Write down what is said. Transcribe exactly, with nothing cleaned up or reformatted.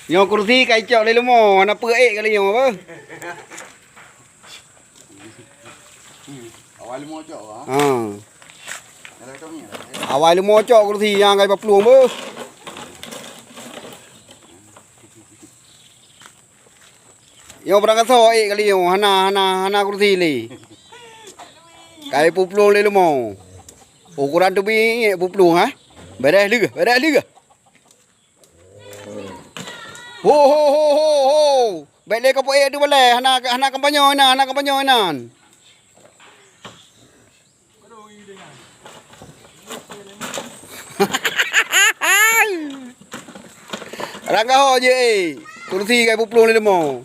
Nyoe kursi ka icok lé leumo, hana peuék kali nyoe beuh. Awai leumo cok, ha. Ha. Awai leumo cok kursi nyang ka ipaplueng beuh. Nyoe barang gasoe ék kali nyoe, hana, hana, hana kursi lé. Ka ipuplueng lé leumo. Ukuran teubiet puplueng, ha? Beres leuh, beres leuh. Ho, ho, ho, ho, ho. Bèk lé kapeuék ateueh balèe, hana, hana kampanye inan, hana kampanye inan. Ranggaho jih, eh. Kursi ka ipuplueng lé leumo.